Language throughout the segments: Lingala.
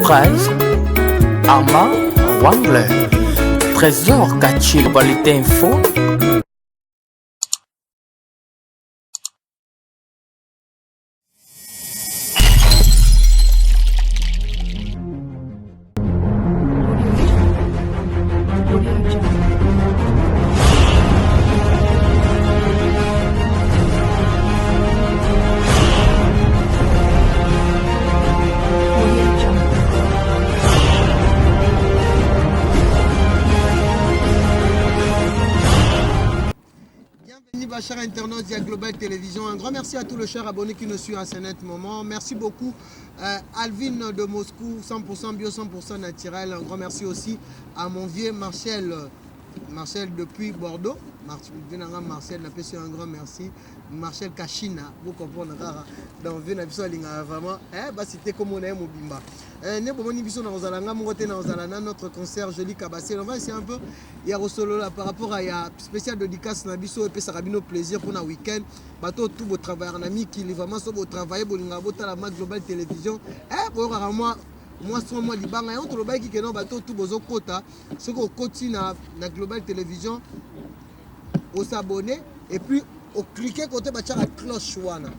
Presse, Armand Wangler, Trésor Kachil, Qualité Info. Bienvenue, bah, chers internautes ya Global Télévision. Un grand merci à tous les chers abonnés qui nous suivent à ce net moment. Merci beaucoup, Alvin de Moscou, 100% bio, 100% naturel. Un grand merci aussi à mon vieux Marcel, Marcel depuis Bordeaux. Marcel, napesi un grand merci. Marcel Kachina, vous comprenez kaka. Donc, vieux na biso alingaka vraiment, eh, ba cité comme on est mobimba. Eh, ne bomoni biso na kozala nga moko te na kozala na notre concert Jolie Kabasele. On va essayer un peu ya kosolola par rapport à ya spécial dédicace na biso epesaka bino plaisir mpona week-end. Bato tout botravaillaka na mikili, vraiment so botravaille bolingaka botala ma Global Télévision. Eh, boyokaka mwa mwa son mwa libanga yango tolobaki ke no bato tout bozokota soki okoti na Global Télévision osabonner et puis ocliquer côté batiaka cloche wana,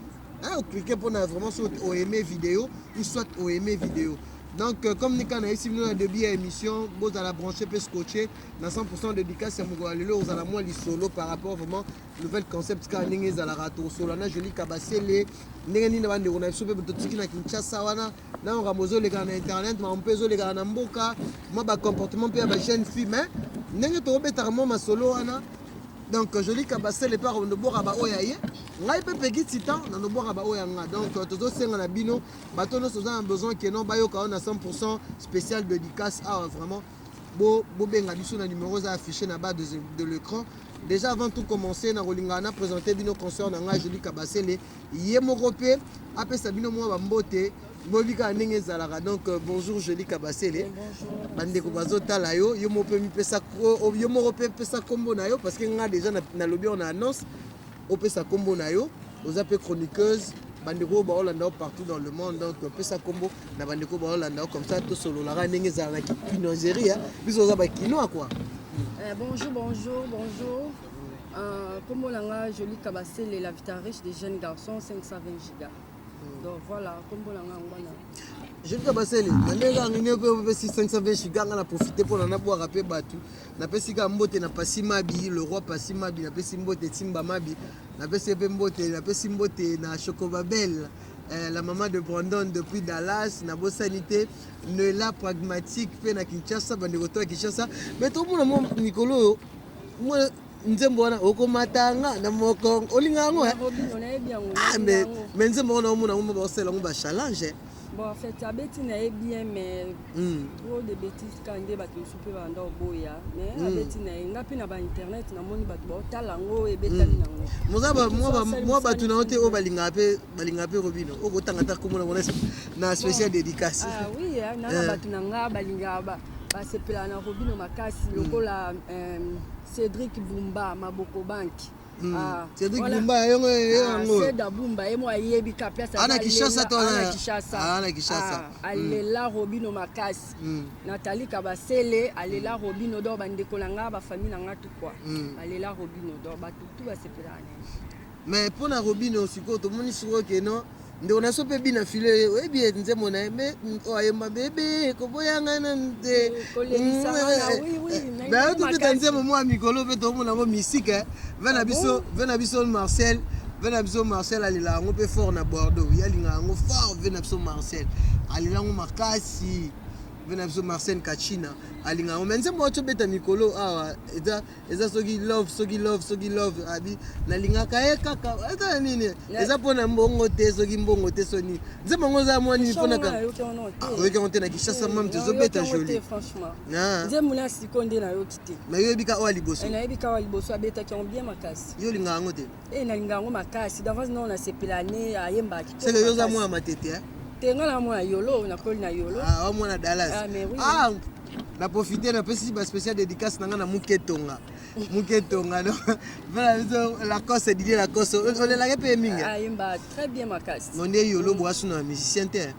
hein, ocliquer mpona vraiment so oaime vidéo ou soit oaime vidéo. Donc comme nika nayebisi bino na début ya émission, bozala branché mpe scotché na 100% dédicace ya mokolo ya lelo. Ozala mwa lisolo par rapport vraiment nouvelle concept kaka ndenge ezalaka. Tokosola na Jolie Kabasele ndenge nini na bandeko na biso mpe totiki na Kinshasa wana na makambo ezolekana na internet, makambo mpe ezolekana na mboka, mwa bacomportement mpe ya bajeune fille. Mais ndenge tokobetaka mwa masolo wana, donc Jolie Kabasele mpe akondobwaka baoyo ya ye, ngai mpe Pegi Titan nandobwaka baoyo ya nga. Donc tozosenga na bino bato nyonso oza na besoin ke non bayoka oyo na 100% spécial dédicace awa, vraiment bobenga biso na numéro eza affiché na bas de l'écran. Déjà, avant tout commencer, na kolingaka na présenter bino concert na ngai Jolie Kabasele, ye moko mpe apesa bino mwa bambote, boyebi kaka ndenge ezalaka. Donc bonjour Jolie Kabasele. Bandeko bazotala yo, yo moko mpe mipesa, yo moko mpe pesa nkombo na yo, parce que nga déjà nalobi na annonce, opesa nkombo na yo. Oza mpe chroniqueuse, bandeko oyo baolanda yo partout dans le monde. Donc opesa nkombo na bandeko oyo baolanda yo, comme ça tosololaka ndenge ezala na kinoiserie. Biso oza bakinois quoi. Bonjour, bonjour, bonjour. Kombo na nga Jolie Kabasele, la vita riche des jeunes garçons, 520 gigas. Donc voilà, kombo na nga yango wana. Jolie Kabasele, na ndenge kaka ndenge mpe opesi 520 giga, nga na profite mpona nabwaka mpe bato. Napesi kaka mbote na Pasi Mabi, le roi Pasi Mabi, napesi mbote Timba Mabi, napesi mpe mbote, napesi mbote na Chocobabel, la maman de Brandon depuis Dallas. Nabosani te Noela Pragmatique mpe na Kinshasa, bandeko to ya Kinshasa. Mais tomona mo mikolo oyo mwa nzembo wana okomatanga na mokongo, olinga yango? Robino, nayebi yango. Ah, mais nzembo wana omona yango baosala yango bachallenge. Bon, en fait, abeti na ye bien, mais trop de bêtises kaka nde bato mosusu mpe banda oboya. Mais abeti na ye, nga mpe na bainternet namoni bato baotala yango, ebetami nango. Moza mwa bato na yo te oyo balingaka mpe Robino, oyo kotanga ta komona ngo na spécial dédicace. Ah oui, na na bato na nga balingaka, basepelaka na Robino makasi, lokola Cédric Bumba Maboko Bank. Ah, Cédric Bumba yango yango. Seda Bumba, ye mo ayebi ka place. Ana Kinshasa to? Ana Kinshasa. Ana Kinshasa. Alela Robino makasi. Nathalie Kabasele alela Robino. Donc bandeko na nga, bafamille na nga, tout quoi, alela Robino. Donc bato tout basepelaka na ye. Mais mpo na Robino sikoyo tomoni sikoyo ke no ndeko na so mpe bina file, oyebi ye nzembo na ye me oyo ayemba bebe koboyanga nanu te. Kolekisanga, oui. Tobeta nzembo mwa mikolo mpe tomona yango misike ve na biso, ve na biso Marcel, ve na biso Marcel alela yango mpe fort na Bordeaux, ye alingaka yango fort. Ve na biso Marcel alela yango makasi, ve na biso Marcel Kachina alingaka yango. Mais nzembo oyo tobeta mikolo awa eza soki love, soki love, soki love abi nalingaka ye kaka, eza nini? Eza mpona mbongo te, soki mbongo te, so nini? Nzembo yango eza mwa nini mpona Nayoki yango te. Oyoki yango te? Na Kinshasa mame tozobeta joli. Franchement, nzembo na sikoyo nde nayoki te. Mais yoyebi ka oyo ya liboso? Nayebi kaka liboso, abetaki yango bien makasi. Yo olingaka yango te? E, nalinga yango makasi d'avance nao nasepela ne ayembaka kitoko. Seke yo oza makasi. mwana Matete? Te, nga na mwana Yolo, nakoli na Yolo. Ah, wa mwana Dallas. Ah, mais oui. Ah, na profite napesi baspécial dédicace na nga na Muke Tonga, Muke Tonga. Donc mpona biso Lacoste, Didier Lacoste, olelaki mpe mingi. Ayemba très bien makasi. Ngo nde Yolo boasu na musicien te?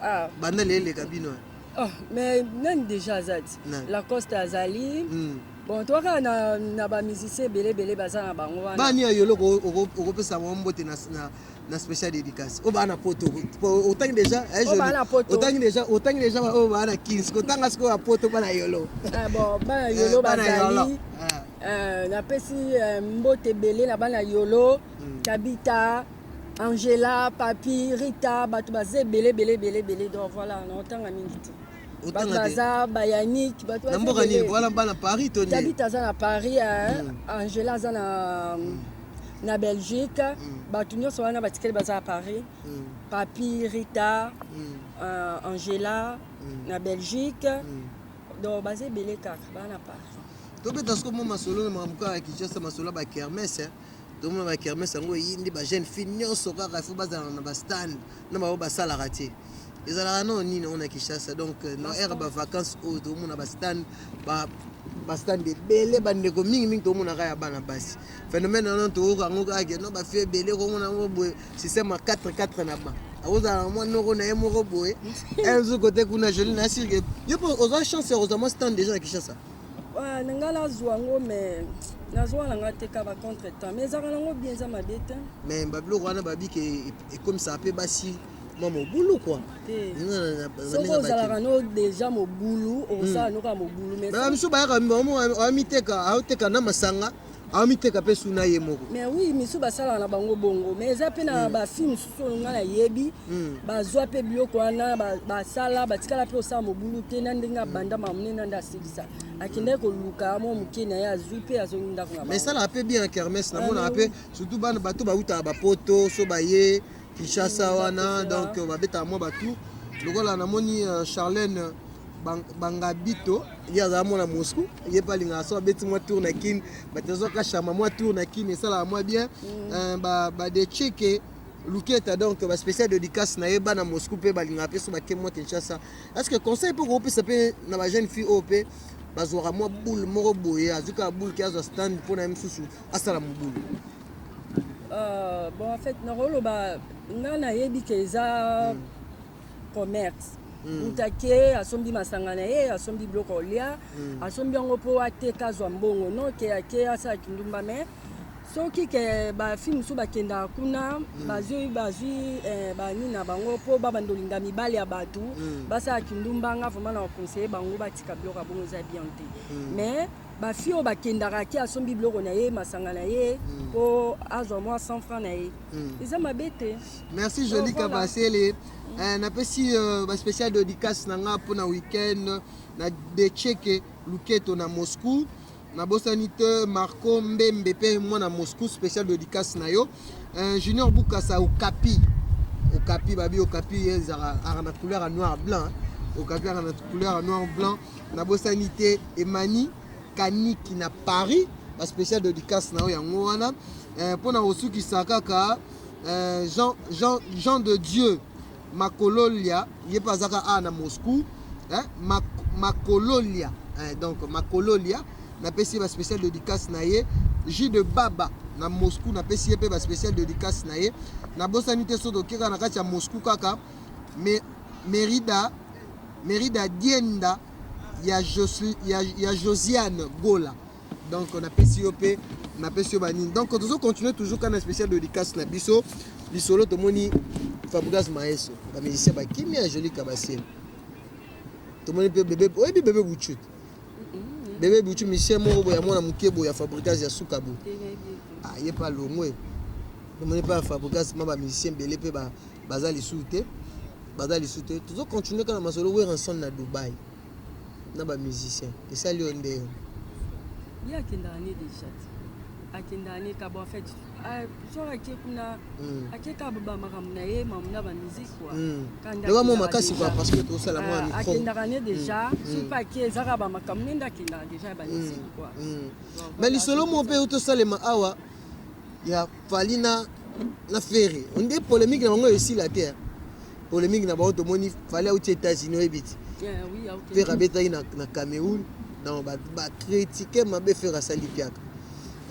Ah. Banda leleka bino. Oh, mais nani déjà aza ti? Lacoste azali. Bon, toa kaka na bamusicien ebele ebele baza na bango wana. Bani ya yolo okopesa bango mbote na spécial dédicace? Oyo baa na Poto, otangi déjà. Oyo baa na Poto. Otangi déjà, otangi déjà oyo baa na Kins. Kotanga sikoyo ya Poto, bana yolo. Ah, bon, bana yolo bazali. Napesi mbote ebele na bana yolo, Tabita, Angela, Papi, Rita, bato baza ebele ebele ebele ebele. Donc voilà, na otanga mingi te. Bato baza bayanik, bato. Na mboka nini wana? Bana Paris to? Tabita aza na Paris, Angela aza na Belgique. Bato nyonso wana batikali baza na Paris. Papi, Rita, Angela na Belgique. Donc baza ebele kaka, baa na Paris. Tobeta siko mwa masolo na makambo kaka ya Kinshasa, masolo ya bakermesse. Tomona bakermesse yango eyindi, bajeune fille nyonso kaka ifo bazala na bastand na bango, basalaka te. Ezalaka nao nini yango na Kinshasa? Donc na ere bavacance oyo, tomona bastand, bastand ebele, bandeko mingimingi tomonaka ya bana basi. Phénomène wana toyoka yango kaka ke no bafille ebele komona yango boye, système ya 4 4 na ba akozala na mwa noko na ye moko boye un kote kuna. Joli na sirke, yo mpo ozwa chance ya kozwa mwa stand déjà na Kinshasa? Na ngai nazwa yango, mais nazwa na ngai te, ka bacontre temps. Mais ezalaka nango bien, eza mabe te. Mais babiloko wana babike ekomisaka mpe basi mwa mobulu kua. Soki ozalaka no déjà mobulu, okosala no kaka mobulu. Mais misu bayaka amiteka, aoteka na masanga, amiteka mpe suna ye moko. Mais oui, misu basalaka na bango bongo, mais eza mpe na bafille mosusu oyo ngai nayebi, bazwa mpe biloko wana, basala, batikala mpe osala mobulu te. Na ndenge abanda makambo nde asilisa, akendaki koluka mwa moke na ye, azwi mpe, azongi ndako na. Mais esalaka mpe bien kermesse, namonaka mpe surtout bana bato bautaka bapoto, so baye Kinshasa wana, donc babetaka mwa batour. Lokola namoni Charlène Bangabito, ye azala mwana Moscou, ye mpe alingaka so abeti mwa tour na Kine, bato azokashama mwa tour na Kine, esalaka mwa bien. Badecheke Luketa, donc baspécial dédicace na ye, bana Moscou mpe balingaka mpe so bake mwa Kinshasa. Est ce que conseil mpe kokopesa mpe na bajeune fille oyo mpe bazwaka mwa boule moko boye, azwi kaka boule ke azwa stand mpo na ye mosusu asala mobulu? Bon, en fait, nakoloba nga nayebi ke eza commerce. Moto ake, asombi masanga na ye, asombi biloko kolia, asombi yango mpo ateka, azwa mbongo. Non ke ake asala kindumba. Mais soki ke bafille mosusu bakendaka kuna, bazwi banini na bango mpo babanda olinga mibali ya bato, basala kindumba, nga vraiment na conseiller bango batika biloko ya bongo, eza bien te. Mais bafille oyo bakendaka, ake, asombi biloko na ye, masanga na ye, mpo azwa mwa 100 franc na ye, eza mabe te. Merci, Joli. Oh, Kabasele, napesi baspécial dédicace na nga mpona weekend na Decheke Luketo na Moscou. Nabosani te Marco Mbembe mpe mwana Moscou, spécial dédicace na yo. Junior Bukasa Okapi, Okapi babi, Okapi ezalaka na couleur ya noir blanc, Okapi aka na couleur ya noir blanc. Nabosani te Emani Kaniki na Paris, baspécial dédicace na yo yango wana. Mpona kosukisa kaka, Jean de Dieu Makololia, ye mpe azaka a na Moscou, Makololia, donc Makololia, napesi ye baspécial dédicace na ye. Jus de Baba na Moscou, napesi ye mpe baspécial dédicace na ye. Nabosani te, so tokeka na kati ya Moscou kaka, Merida, Merida Dienda ya Josiane Gola, donc napesi yo mpe, napesi yo banini. Donc tozo continuer toujours kaka na spécial dédicace na biso. Lisolo, tomoni Fabregas Maeso, bamusicien bakimi ya Joli Kabasiel. Tomoni mpe bebe, oyebi bebe Buchut? Bebe Buchu, musicien moko boye ya mwana moke boye ya Fabregas ya suka boye. Ah, ye mpe alongwe. Tomoni mpe ya Fabregas ma bamusicien ebele mpe baza lisusu te, baza lisusu te. Tozo continuer kaka na masolo. Werrason na Dubai na bamusicien, esali yo nde yo? Ye akendaka ne déjà te, akendaka ne kabo. En fait, soki ake kuna, ake kaka bamakambo na ye, makambo na bamusike kua. Loba mwa makasi quoi, parce que tosala mwa micro. Akendaka ne déjà, soki mpe ake, eza kaka bamakambo nde akendaka déjà ya bamusike kua. Mais lisolo moko mpe tosalema awa ya Fally na Ferre, nde polémique na bango esila te. Polémique na bango, tomoni Fally auti États-Unis, oyebi ti Ferre abetaki na Cameroun, donc bacritiquer mabe, Ferre asali piaka,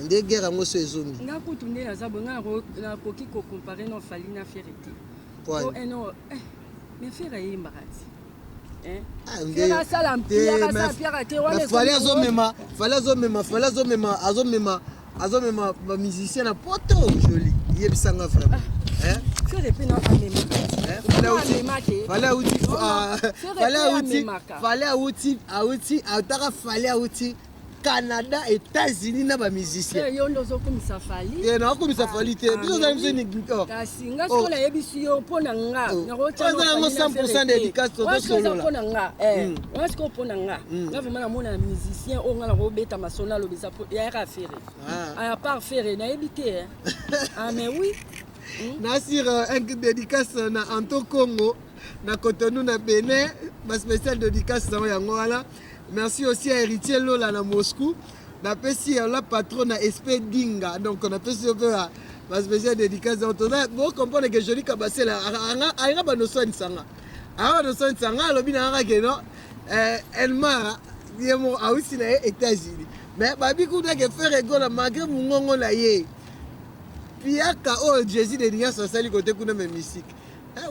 nde guerre yango so ezongi. Nga kutu nde naza boye, nga nakoki kocomparer no Fally na Ferre te. Non, mais Ferre ayembaka ti. Ferre asala mpiaka, asala mpiaka te wana. Fally azomema, Fally azomema, Fally azomema, azomema, azomema bamusicien na poto. Joli, yebisanga vraiment. Ferre mpe na amemaka. Fally auti, Fally auti, Fally auti, auti autaka, Fally auti Canada, États-Unis na bamusicien. Yo nde ozokomisa Fally. Ye nakokomisa Fally te, biso ozali biso ni. Kasi nga sikoyo nayebisi yo, mpo na nga. Eza yango 100% dédicace, tozosolola. Mpo na nga wana sikoyo, mpo na nga, nga vraiment namona musicien oyo nga nakobeta masolo, alobisa yayaka Ferre. À part Ferre, nayebi te. Ah mais oui. Nasir, un dédicace na Anto Congo na Cotonou na Benin, baspécial dédicace nango yango wana. Merci aussi à Héritier Lola na Moscou, napesi la patron na SP Dinga. Donc napesi yo mpe baspécial dédicace. Donc toza bocomprendre que Joli Kabasele alinga banosoanisanga, anga banosoanisanga, alobi na ngaka ke non, Elmara ye moko awuti na ye États-Unis, mais babi kuna ke Ferre Gola, malgré mongongo na ye, piaka oyo Jésus de nyonso asali kote kuna, me misike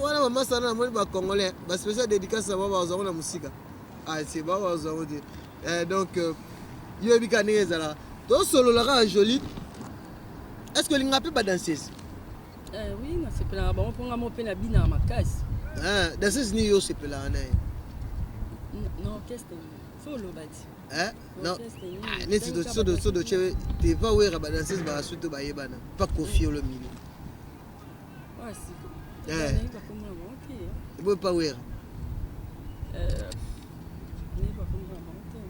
wana mama sana. Namoni bacongolais baspécial dédicace na bango bazwango na mosika. Ah, c'est bango bazwango te. Donc yo yebi kaka ndenge ezalaka, tosolola kaka. Joli, est ce que olinga mpe badanseuse? Oui, nasepelaka bango mpo nga mo mpe nabinaka makasi. Danseuse nini yo osepelaka na ye? Na orchestre, faut oloba ti. Neti so dotie te pa wera, badanseuse bakasu to bayebana pa Kofi Olomide. Boye pa wera,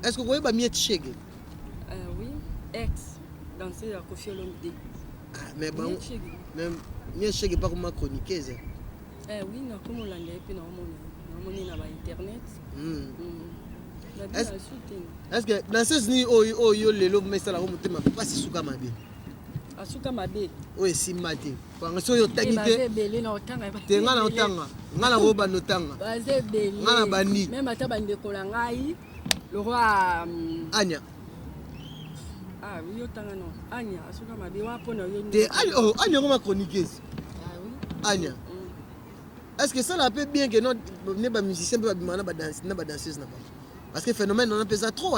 est ce que koyeba Miette Shege? Oui, ex danseuse ya Kofi Olomide. Mais bango, mais Miette Shege pa koma chroniqueuse. Oui, nakomolanda ye mpe, naomona, namoni na bainternet. Est ce que danseuse nini oyo oyo lelo mesalaka motema mpasi, suka mabe? Asuka mabe? Oyo esimba te, panga soki otangi te. Te, nga na otanga, nga na kobanda otanga. Baza ebele. Nga na bandi. Même ata bandeko na ngai, le roi. Anya. Ah oui, otanga non, Anya asuka mabe wa mpona yo. Te, Anya okoma chroniqueuse. Anya, est ce que esala mpe bien ke non, ne bamusicien mpe babima na badanseuse na bango? Parce que phénomène wana mpe eza trop,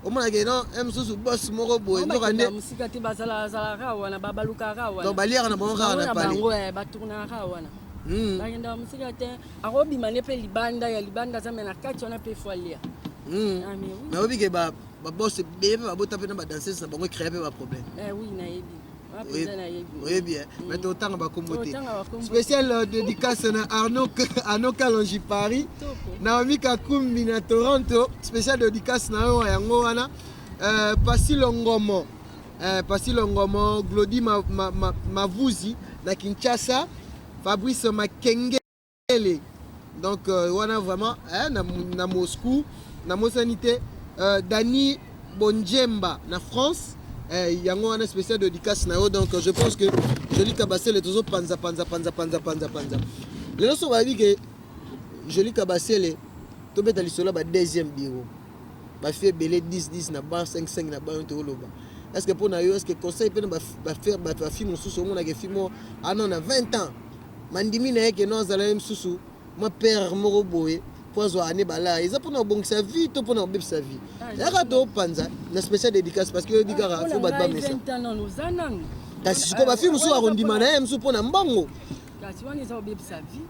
omonake non, mosusu bos moko boye nzoka nde mosika te, bazalaka wana, babalukaka wana. Donc baliaka na bango kaka na pale. Bango batournaka wana, bakendaka mosika te. Akobima ne mpe libanda ya libanda aza, me na kati wana mpe faut alia. Nayebi ke babos ebele mpe babota mpe na badanseuse na bango, ecréa mpe baproblème. Oui, nayebi. Oyebi, mais totanga bakombo te. Spécial dédicace na Arnaud Kalongi Paris, Naomi Kakumbi na Toronto, spécial dédicace na yo yango wana. Pasi Longomo, Pasi Longomo, Glodi Mavuzi na Kinshasa, Fabrice Makengele, donc wana vraiment na Moscou, namosani te Dani Bonjemba na France, yango wana spécial dédicace na yo. Donc je pense que Joli Kabasele, tozopanza panza panza panza panza panza lelo. So bayebi ke Joli Kabasele, tobeta lisolo ya ba deuxième bureau, bafille ebele 10 10 na ban, 5 5 na ban. Tooloba, est ce que mpo na yo, est ce que conseil mpe na bafille mosusu omonaka fille moko ano na 20 ans, mandimi na ye ke no azala ye mosusu mwa père moko boye mpo azwa ane balaya, eza mpona kobongisa vie to mpona kobebisa vie? Yaka topanza na spécial dédicace, parce que oyebi kaka faut bato bamesa. Kasi sikoyo bafille mosusu akondima na ye mosusu mpo na mbongo. Kasi wana eza kobebisa vie,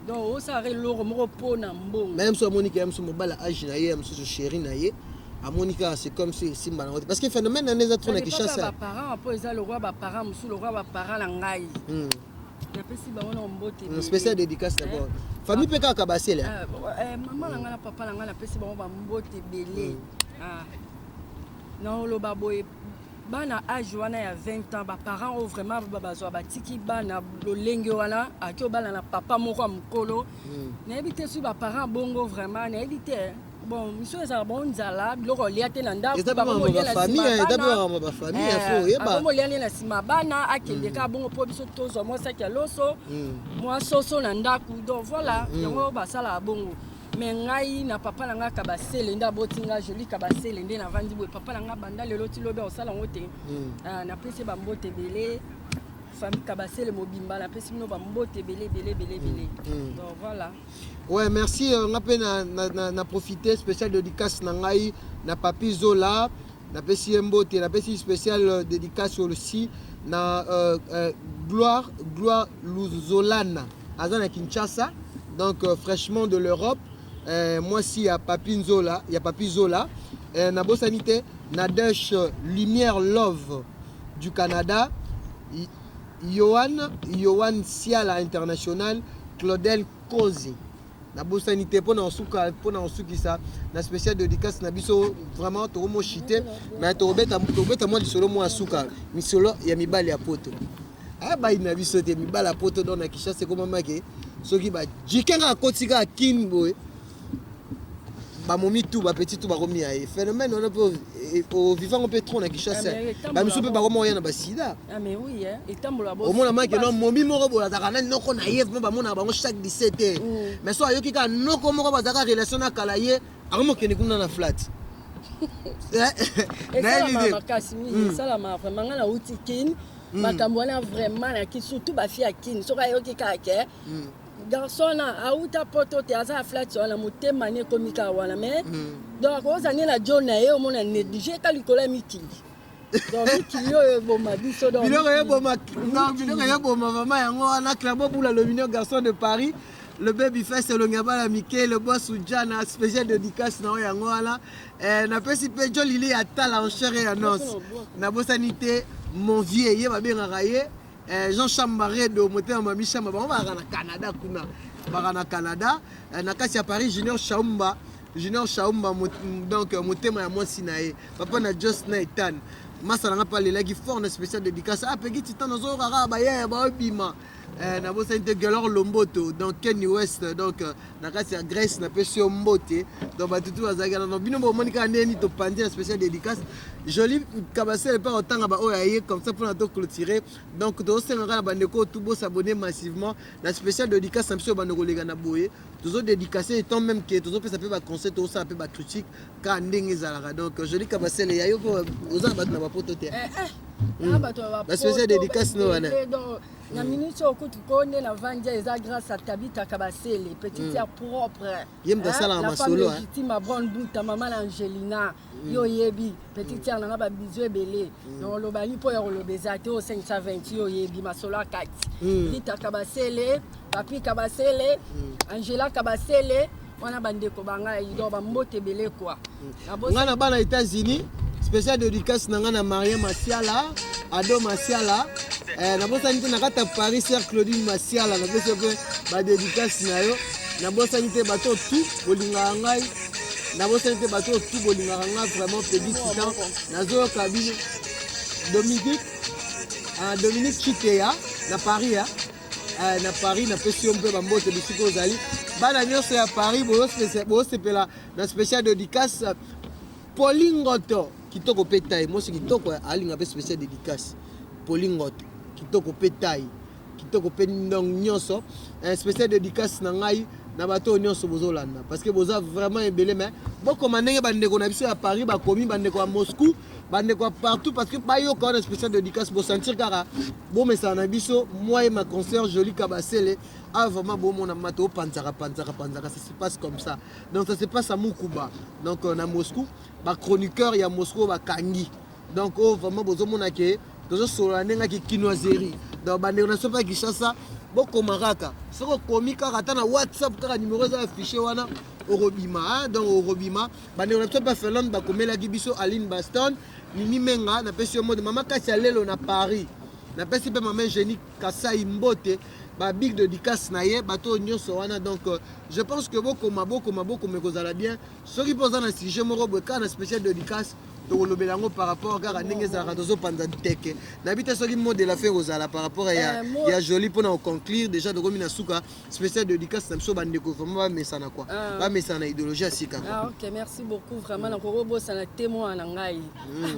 donc osalaka eloko moko mpo na mbongo. Mais mosusu amoni ke ya mosusu mobala age na ye, ya mosusu chéri na ye amoni kaka, c'est comme si esimba nango te, parce que phénomène nane eza trop na Kinshasa. Baparent mpo eza lokwa baparent mosusu, lokwa baparent na ngai, napesi bango na mbote. Spécial dédicace d'abord famille mpe kaka basele. Mama na ngai na papa na ngai, napesi bango bambote ebele. Naoloba boye, bana age wana ya 20 ans, baparent oyo vraiment bazwa batiki bana lolenge wana, aki obala na papa moko ya mokolo, nayebi te soki baparent bongo vraiment, nayebi te. Bon, miso ezalaka bango nzala, biloko olia te na ndako, akomolia nde na nsima bana, akende kaka bongo mpo biso tozwa mwa saki ya loso, mwa soso na ndako. Donc voilà, yango basalaka bongo. Mais ngai na papa na ngai Kabasele nde aboti nga, Joli Kabasele nde navandi boye. Papa na ngai, banda lelo ti lobi, akosala yango te. Napesi bambote ebele. Famille Kabasele mobimba, napesi bino bambote ebele ebele ebele ebele. Donc voilà. Ouais, merci. Nga mpe na profiter, spécial dédicace na ngai na Papi Zola, napesi ye mbote. Napesi spécial dédicace aussi na Gloire, Gloire Luzolana, aza na Kinshasa, donc fraîchement de l'Europe, mwasi ya Papi Nzola, ya Papi Zola. Nabosani te Nadège Lumière Love du Canada, Yohan, Yohan Siala International, Claudel Kozi. Nabosani te mpona kosuka, mpona kosukisa na spécial dédicace na biso. Vraiment tokomoshite, mais tokobeta mwa lisolo mwa ya suka, misolo ya mibali ya poto. Aya bayi na biso te, mibali ya poto. Donc na Kinshasa ekomamake soki bajikenga akoti kaka Kine boye, bamomi tu, bapeti tu, bakomi ya ye. Phénomène wana mpe ovivango mpe trop na Kinshasa. Bamisu mpe bakoma oya na basida. Ah mais oui, hein, etambola bo. Omona make no momi moko boye azalaka nani, noko na ye, vraiment bamonaka bango chaque 17 heures. Mais so ayoki kaka noko moko bazalaka relation na kala, ye akomokende kuna na flat. Esalama makasi mingi, esalama vraiment. Nga nauti Kine, makambo wana vraiment naki, surtout bafille ya Kine. Soki ayoki kaka ke garçon na auta poto te, aza ya flat wana, motema ne ekomi kaka wana. Mais donc akoza nde na john na ye, omona néglige ka likolo ya mikili. Donc mikili oyo eboma biso, donc biloko eboma, non, biloko eboma vraiment. Yango wana Clabo Bula, le mignon garçon de Paris, le baby face, elongi ya bana mike, le boss Ujana, spécial dédicace na oyo. Yango wana napesi mpe Jo Lili ya tala en chair et en os. Nabosani te mon vieux, ye babengaka ye Jean Chambaredo, motema mami Chamba. Bango bazalaka na Canada kuna, baka na Canada. Na kati ya Paris, Junior Shaumba, Junior Shaumba, donc motema ya mwasi na ye, papa na Jos na Etan masa nanga mpe alelaki fort na spécial dédicace. Apeki titan, nazoyoka kaka bayaya baobima. Nabosani te Gelor Lomboto, donc Kenny West, donc na kati ya Grèce, napesi yo mbote. Donc batutu bazalaki wana. Donc bino bomoni kaka ndeni topandi na spécial dédicace. Joli Kabasele mpe otanga baoyo aye comme ça mpona toclôturer. Donc tozosenga kaka na bandeko tu bosabonner massivement na spécial dédicace na biso. Bando koleka na boye, tozodédicace étant même ke tozopesa mpe baconseil, tozosala mpe bacritique kaka ndenge ezalaka. Donc Joli Kabasele, ya yo mpo oza na bato na bapoto te. Bato ya Baspécial dédicace no wana. Na minute oyo kutu ko nde navandi, eza grâce à Tabita Kabasele, petite ya propre. Ye moto asalaka masolo. Légitime ya Brown Buta, mama na Angelina. Yo oyebi petite ya nanga, babizu ebele. Donc olobani mpo ya koloba eza te. Oyo 520, yo oyebi masolo ya kati. Rita Kabasele, Papi Kabasele, Angela Kabasele, wana bandeko bangai. Donc bambote ebele kua. Ngai na bana États-Unis, spécial dédicace na ngai na Marien Masiala, Ado Masiala. Nabosani te na kati ya Paris, sœur Claudine Masiala, napesi mpe badédicace na yo. Nabosani te bato tu bolingaka ngai, nabosani te bato tu bolingaka ngai vraiment. Pedi Titan, nazoyoka bino. Dominique, Dominique Chiteya na Paris, ya na Paris, napesi yo mpe bambote bisika ozali. Bana nyonso ya Paris bozosepela na spécial dédicace. Polingoto kitoko mpe tai, mwasi kitoko, alinga mpe spécial dédicace. Polingoto kitoko mpe tai kitoko mpe ndong nyonso, spécial dédicace na ngai na bato oyo nyonso bozolanda, parce que boza vraiment ebele. Mais bokoma ndenge bandeko na biso ya Paris bakomi, bandeko ya Moscou, bandeko ya partout, parce que bayoka wana spécial dédicace, bosentir kaka bomesana na biso. Moi et ma concert Joli Kabasele, ah vraiment, bomona mato opanzaka panzaka panzaka. Ça se passe comme ça, donc ça se passe à Mukuba, donc na Moscou, bachroniqueur ya Moscou bakangi. Donc oyo vraiment bozomona ke tozosolola ndenge aki kinoiserie. Donc bandeko na biso mpe ya Kinshasa, bokoma kaka. Soki okomi kaka ata na WhatsApp, kaka numéro eza affiché wana, okobima. Donc okobima. Bandeko na biso mpe Finlande bakomelaki biso, Aline Baston, Mimi Menga, napesi yo mode. Mama kasi ya lelo na Paris, napesi mpe mama Eugénie Kasai mbote, babig dédicace na ye, bato oyo nyonso wana. Donc je pense que bokoma, bokoma, bokoma, ekozala bien. Soki mpe oza na sujet moko boye kaka na spécial dédicace, tokolobela yango par rapport kaka ndenge ezalaka. Tozopanza teke, nayebi te soki mot de la fin kozala par rapport ya Joli mpona koconclure. Déjà tokomi na suka spécial dédicace na biso. Bandeko vraiment bamesana quoi, bamesana na idéologie ya sika quoi. Ah, ok, merci beaucoup vraiment. Nakoki kobosana te mwana na ngai,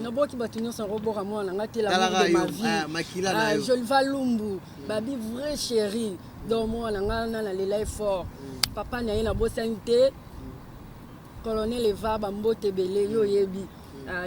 naboki bato nyonso, nakoboka mwana na ngai te, l'amour de ma vie. Makila na yo. Joliva Lumbu, babi vrai chéri. Donc mwana na ngai na nalela ye fort. Papa na ye nabosani te, colonel Eva, bambote ebele. Yo oyebi,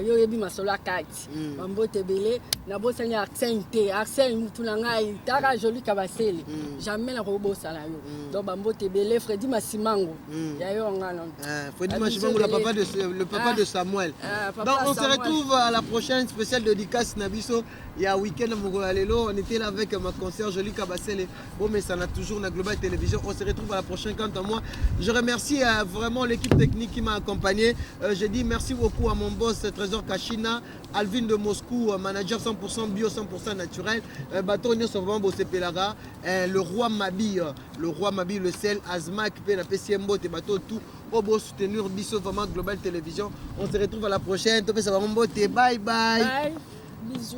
yo oyebi masolo ya kati. Bambote ebele. Nabosani Arsène te, Arsène mutu na ngai, tara Joli Kabasele. Jamais nakobosana yo. Donc bambote ebele, Fredi Masimango. Ya yo nga non. Fredi Masimango, le papa de Samuel. Ah, papa Donc on se Samuel. Retrouve à la prochaine spéciale dédicace na biso. Il y a week-end mokolo ya lelo, on était là avec ma concert Joli Kabasele. Bon, mais ça n'a toujours na Global Télévision. On se retrouve à la prochaine. Quant à moi, je remercie vraiment l'équipe technique qui m'a accompagné. Je dis merci beaucoup à mon boss Trésor Kachina, Alvin de Moscou, manager 100% bio, 100% naturel. Bato nyonso vraiment bosepelaka. Le roi Mabi, le roi Mabi, le sel, Azmak, pe na pesi mbote, bato tout oyo bosoutenir biso vraiment Global Télévision. On se retrouve à la prochaine. Topesa bango mbote. Bye bye. Bye. Bisous.